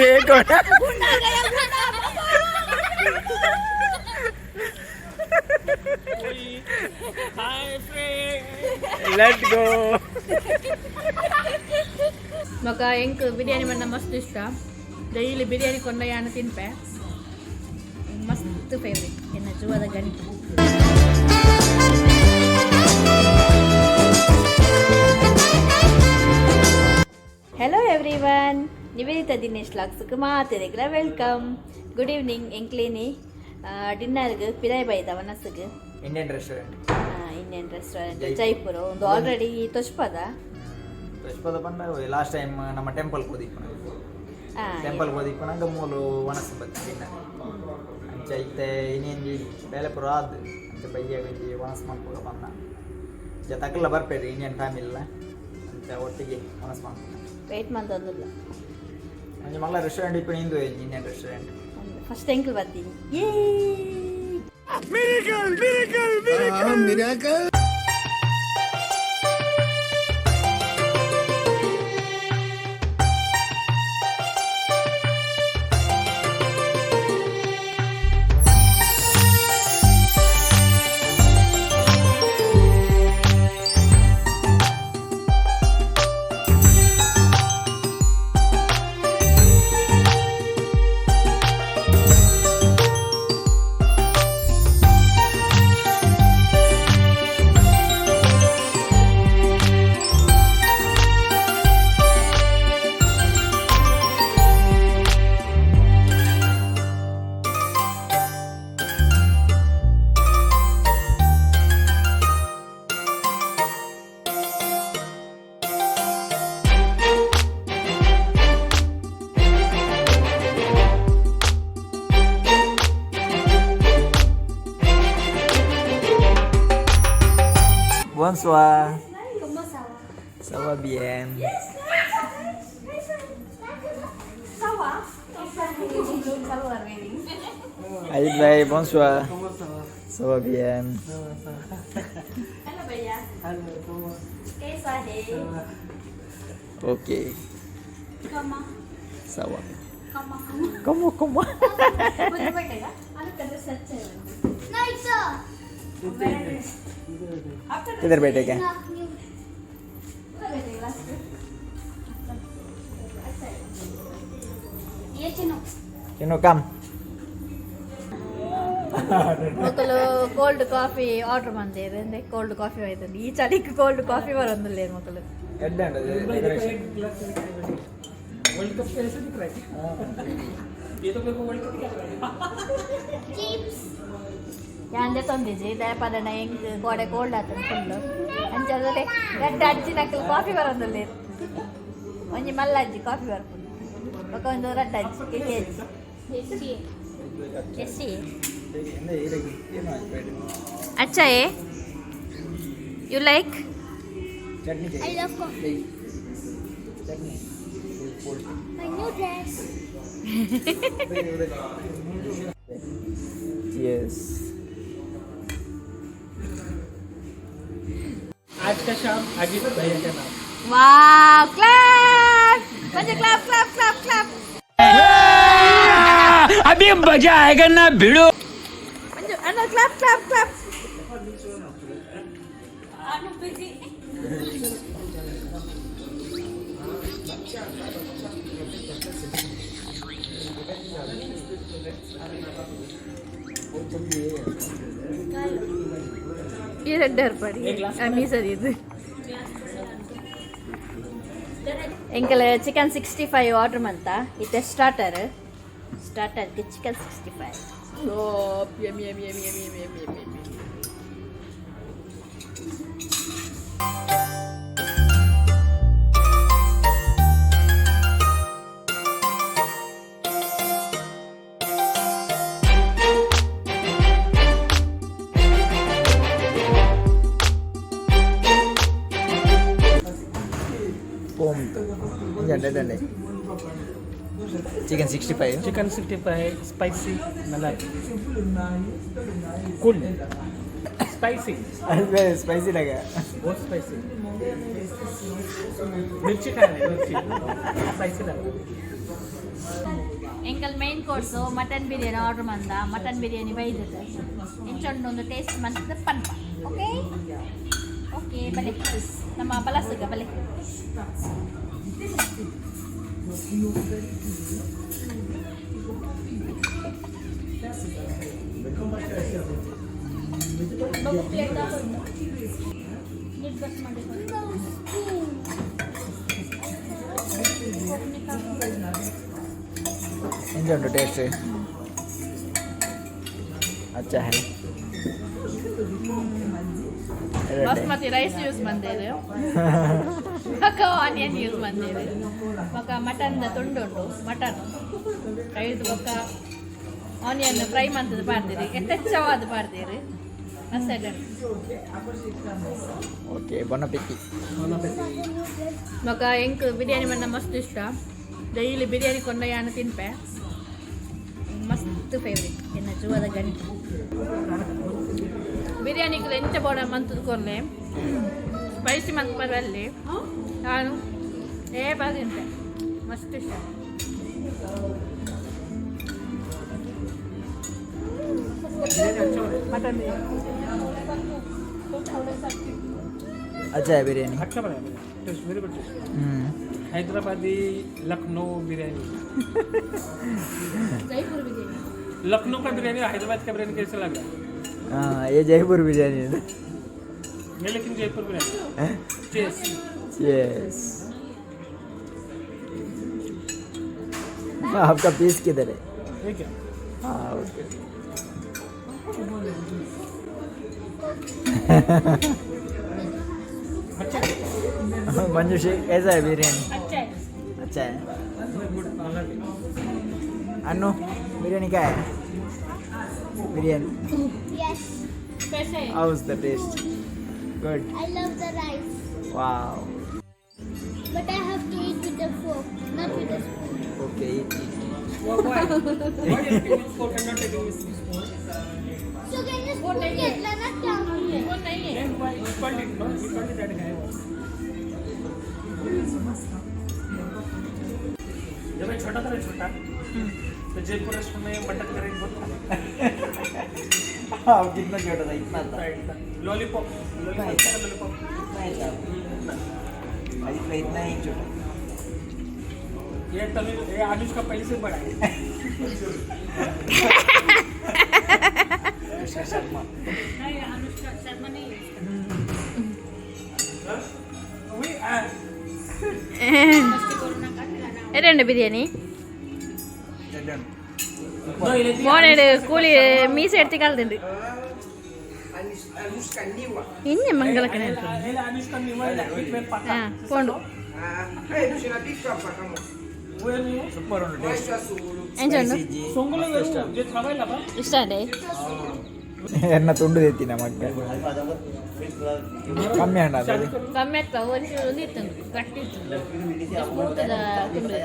ये कौन? Let go. ಮಗ ಎಂಕ್ ಬಿರಿಯಾನಿ ಮಣ್ಣ ಮಸ್ತ್ ಇಷ್ಟ. ಡೈಲಿ ಬಿರಿಯಾನಿ ಕೊಂಡ ಯಾನ ತಿನ್ಪೆ. ಮಸ್ತ್ ಫೇವ್ರೇಟ್, ಎನ್ನ ಜೀವದ ಗಂಟು. Hello everyone, Nivedita Dinesh ಲಾಕ್ಸ್ಗೆ ಮಾತೆರೆಗ್ಲ welcome. Good evening. ಎಂಕ್ಲೇನಿ ಡಿನ್ನರ್ಗೆ ಪಿರಾಯ್ ಬೈದ ವನಸ್ಸಿಗೆ. Indian restaurant. Indian restaurant Jaipur. ಒಂದು ಆಲ್ರೆಡಿ ತೊಚ್ಪದ. ಪುಷ್ಪದ ಪಂಡ ಲಾಸ್ಟ್ ಟೈಮ್ ನಮ್ಮ ಟೆಂಪಲ್ ಕೋದಿಪ್ಪನ. ಟೆಂಪಲ್ ಕೋದಿಪ್ಪನಾಗ ಮೂಲು ವನಸ್ ಬತ್ತಿ ಡಿನ್ನರ್. ಅಂಚ ಇತ್ತೆ ಇನ್ನೇಂಜಿ ಬೇಲೆ ಪೂರ ಆದ್ ಅಂಚ ಬಯ್ಯಾಗ ಒಂಜಿ ವನಸ್ ಮನ್ಪುಗ ಪನ್ನ. ಅಂಚ ತಕಲ್ಲ ಬರ್ಪೇರು ಇಂಡಿಯನ್ ಫ್ಯಾಮಿಲಿಲ. ಅಂಚ ಒಟ್ಟಿಗೆ ವನಸ್ ಮನ್ಪುಗ. ವೇಟ್ ಮಂತೊಂದುಲ್ಲ. ಒಂಜಿ ಮಲ್ಲ ರೆಸ್ಟೋರೆಂಟ್ ಇಪ್ಪು ಇಂದು ಇಂಡಿಯನ್ ರೆಸ್ಟೋರೆಂಟ್. ಫಸ್ಟ್ ಎಂಕ್ಲು ಬರ್ತೀನಿ ಏ. Bonsoir. Ça va bien. Ajit भाई, bonsoir. Ça va bien. Hello भैया. कैसा है? Ok. Ça va. Comment, comment? किधर बैठे क्या? चिनो कम. ಮೊದಲು ಕೋಲ್ಡ್ ಕಾಫಿ ಆರ್ಡರ್ ಮಂದೇರು. ಅಂದ್ರೆ ಕೋಲ್ಡ್ ಕಾಫಿ ಆಯ್ತಂದು. ಈ ಚಳಿಕ್ ಕೋಲ್ಡ್ ಕಾಫಿ ಬರೋದಿಲ್ಲ ಮಕ್ಕಳು. वर्ल्ड कप से ऐसे दिख रहा है क्या? ये तो मेरे को वर्ल्ड कप ही लग रहा है. ಯಾಂದೆ ತೊಂದಿಜಿ ದಯಪದಣ ಹೆಂಗ್ ಗೋಡೆ ಕೋಲ್ಡ್ ಆತನ ಫುಲ್ಲು. ಅಂಚಾದ್ರೆ ರಡ್ಡ ಅಜ್ಜಿ ನಕ್ಕಲು ಕಾಫಿ ಬರೋದಿಲ್ಲ. ಒಂಜಿ ಮಲ್ಲ ಅಜ್ಜಿ ಕಾಫಿ ಬರ್ಪುಂಡು, ಬೊಕ ಒಂದು ರಡ್ಡ ಅಜ್ಜಿ ಕಿಳಿ ಅಜ್ಜಿ ಎಸ್ಸಿ. ಅಚ್ಚಾ ಏ, you like? Chutney. I love coffee. Chutney. My new dress. Cheers. आज का शाम अजीत भैया का नाम. Wow, clap Manju, clap clap clap clap. अभी मजा आएगा ना भिड़ो. ಮಂಜು ಅಣ್ಣ, ಕ್ಲಾಪ್ ಕ್ಲಾಪ್ ಕ್ಲಾಪ್. ಈ ರೆಡ್ ಪಡಿ ಮೀಸರಿ ಇದು. ಎಂಕಲ್ ಚಿಕನ್ 65 ಆರ್ಡರ್ ಮಂತ. ಇತ್ತೆ ಸ್ಟಾರ್ಟರ್. ಸ್ಟಾರ್ಟರ್ಗೆ chicken 65. Yummy yummy yummy yummy yummy yummy yummy. Chicken 65. Chicken 65 spicy, मला cool. स्पाइसी। स्पाइसी लगा। बहुत स्पाइसी। मिर्ची खाया नहीं, मिर्ची स्पाइसी लगा। ಎಂಕಲ್ main course mutton biryani order ಮಂದ. ಮಟನ್ ಬಿರಿಯಾನಿ ಬೈದದ ಇಂಚೊಂಡು ಒಂದು ಟೇಸ್ಟ್ ಮಂತದ ಪನ್ಪ. ಓಕೆ ಓಕೆ, ಬಲೆ ನಮ್ಮ ಬಲಸುಗ ಬಲೆ. ಪ್ಲೇಟ್ ಮಾಡಿ. Spoon. ಎಂಚ ಉಂಟು ಟೇಸ್ಟ್? अच्छा है. ಬಾಸ್ಮತಿ ರೈಸ್ ಯೂಸ್ ಮಂದೇರು, ಬೊಕ ಆನಿಯನ್ ಯೂಸ್ ಮಂದೇರು, ಬೊಕ ಮಟನ್ ತುಂಡು ಉಂಟು. ಮಟನ್ ಐದು ಬೊಕ ಆನಿಯನ್ ಫ್ರೈ ಮಂತದ ಪಾಡ್ದಿರಿ, ಎತ್ತಚ್ಚವಾದ ಪಾಡ್ದಿರಿ, ಮಸ್ತ್ ಉಂಟು. ಓಕೆ, ಬೊನ ಪಿಕ್ಕಿ. ಬೊಕ ಎಂಕ್ ಬಿರಿಯಾನಿ ಮಣ್ಣ ಮಸ್ತ್ ಇಷ್ಟ. ಡೈಲಿ ಬಿರಿಯಾನಿ ಕೊಂಡ ಯಾನು ತಿನ್ಪೆ. ಮಸ್ತ್ ಫೇವ್ರೇಟ್ ಎನ್ನ ಜೀವದ ಗಂಟೆ ಬಿರಿಯಾನಿಗೆ. ಎಂಚ ಬೋಡ ಮಂತದ ಕೊರ್ಲೆ, ಸ್ಪೈಸಿ ಮಂತ್ ಪರ್ವಲ್ಲಿ ನಾನು ಏ ಬಾರಿ ತಿಂತೆ, ಮಸ್ತ್ ಇಷ್ಟ. ಮಟನ್ ಬಿರಿಯಾನಿ. अच्छा है बिरयानी. अच्छा बनाया, टेस्ट वेरी गुड टेस्ट. हम्म. हैदराबादी लखनऊ बिरयानी. ಜೈಪುರ್ ಬಿರಿಯಾನಿ. लखनऊ का बिरयानी, हैदराबाद का बिरयानी कैसा लगा? हाँ, ये जयपुर बिरयानी है. ये लेकिन जयपुर बिरयानी टेस्ट. यस. आपका पीस किधर है? ये क्या? हाँ, ओके. अच्छा. मंजूश्री, कैसा है बिरयानी? अच्छा है. अच्छा है. गुड. अन्नू, बिरयानी क्या है बिरयानी? Yes. कैसे है? How is the taste? Good? I love the rice. Wow. But I have to eat with the fork, not with the spoon. Okay, eat, eat, eat. Why? Why you taking with fork and not taking with spoon? So can you spoon get lana phone नहीं है. Then why you called it? No, you called it that guy. जब मैं छोटा था ना, छोटा, तो Jaipur restaurant में मटन करी बहुत खाता. आप कितना छोटा था? इतना था? Lollipop, lollipop, lollipop. इतना ही था. अजित भाई इतना ही छोटा. ये तमिल, ये अनुष्का पहले से बड़ा है. अनुष्का शर्मा. नहीं, अनुष्का शर्मा नहीं है. वही. ಎರಡು ಬಿರಿಯಾನಿ ಮೋನೆಡ್ ಕೂಲಿ ಮೀಸೆ ಎಡ್ತಿ ಕಲ್ದಿಂಡು ಇನ್ನೆ ಮಂಗಳಕನೆ. अनुष्का ಹಾ ಪೋಂಡು. ಸೂಪರ್ ಉಂಟು ಟೇಸ್ಟ್. ಎಂಚ ಉಂಡು? ಇಷ್ಟ ಅದೇ. ಎನ್ನ ತುಂಡು ತೆತ್ತಿನ ಮಕ್ಕ ಕಮ್ಮಿ ಹಣ್ಣ ಅದು. ಕಮ್ಮಿ ಆಗ್ತಾವ. ಒಂದು ಒಂದು ಇತ್ತು, ಗಟ್ಟಿ ಇತ್ತು, ಸ್ಮೂತದ ತುಂಡು.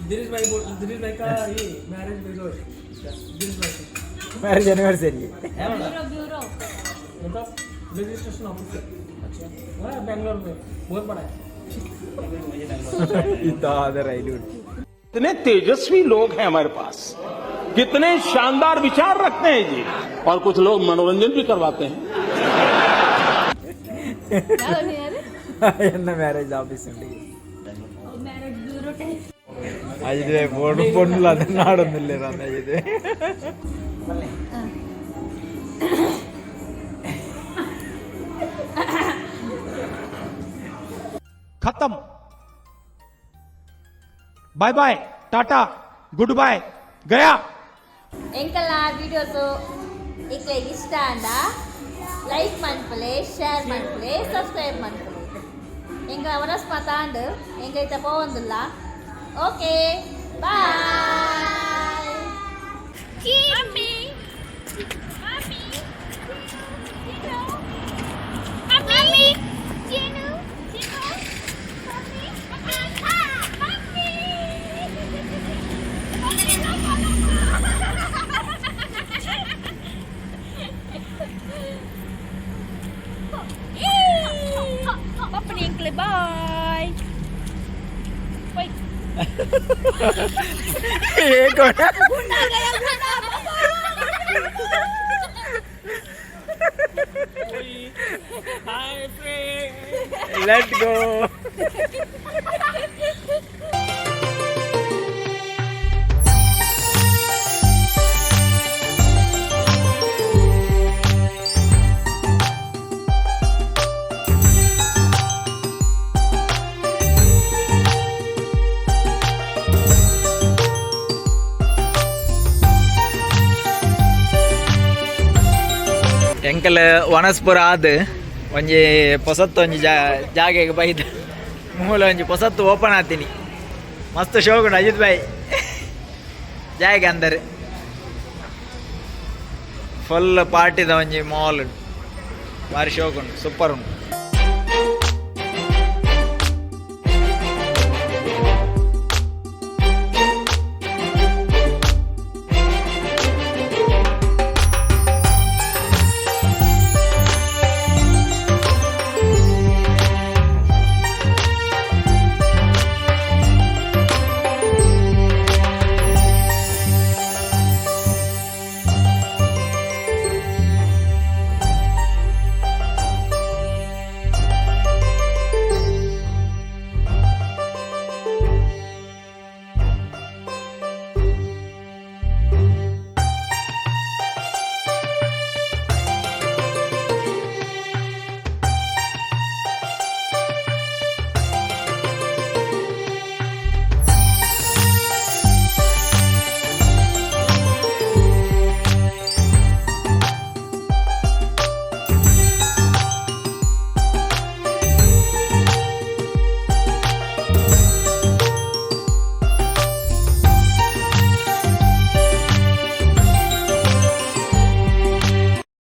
दिनेश भाई बोल, दिनेश भाई का ये मैरिज में जो दिनेश भाई का marriage anniversary. Bureau bureau. मतलब रजिस्ट्रेशन ऑफिस है. अच्छा, हाँ, बेंगलोर में बहुत बड़ा है. ಇದ್ದಾದ ರೈಲು. कितने तेजस्वी लोग हैं हमारे पास, कितने शानदार विचार रखते हैं जी, और कुछ लोग मनोरंजन भी करवाते हैं. ಯಾವ್ದು ಅದು? ಎನ್ನ ಮ್ಯಾರೇಜ್ ಆಫೀಸ್ ಉಂಟು. Marriage bureau. ಅಜಿತ್ ಪೊಣ್ಣು ಪೊಣ್ಣುಲ ಅದನ್ನ ನಾಡೊಂದಿಲ್ಲ ಅಜಿತ್. खत्म, bye bye, tata, good bye, गया. ಎಂಕಲ್ನ ವಿಡಿಯೋಸು ಇಕ್ಲೆಗ್ ಇಷ್ಟ ಅಂಡ ಲೈಕ್ ಮನ್ಪುಲೆ, ಶೇರ್ ಮನ್ಪುಲೆ, ಸಬ್ಸ್ಕ್ರೈಬ್ ಮನ್ಪುಲೆ. ಎಂಕ ವನಸ್ ಮಾತಾಂಡ್ ಎಂಕೈತ ಪೋವೊಂದುಲ್ಲ. Okay, bye. Mummy, mummy. Mummy. Chinu. Chinu. Mummy. Mummy. Mummy. ತೂಲೆ. Bye. Hi friend. Let go. ಎಂಕಲ್ ವನಸ್ಪುರ ಆದ್ ಒಂಜಿ ಪೊಸತ್ತು ಒಂಜಿ ಜಾಗೆಗೆ ಬೈದ. ಮೂಲ ಒಂಜಿ ಪೊಸತ್ತು ಓಪನ್ ಆತೀನಿ. ಮಸ್ತ್ ಶೋಕುಂಡು ಅಜಿತ್ ಬಾಯ್. ಜಾಗೆ ಅಂದರೆ ಫುಲ್ ಪಾರ್ಟಿದ ಒಂಜಿ ಮಾಲ್. ಭಾರಿ ಶೋಕುಂಡು, ಸೂಪರ್ ಉಂಟು.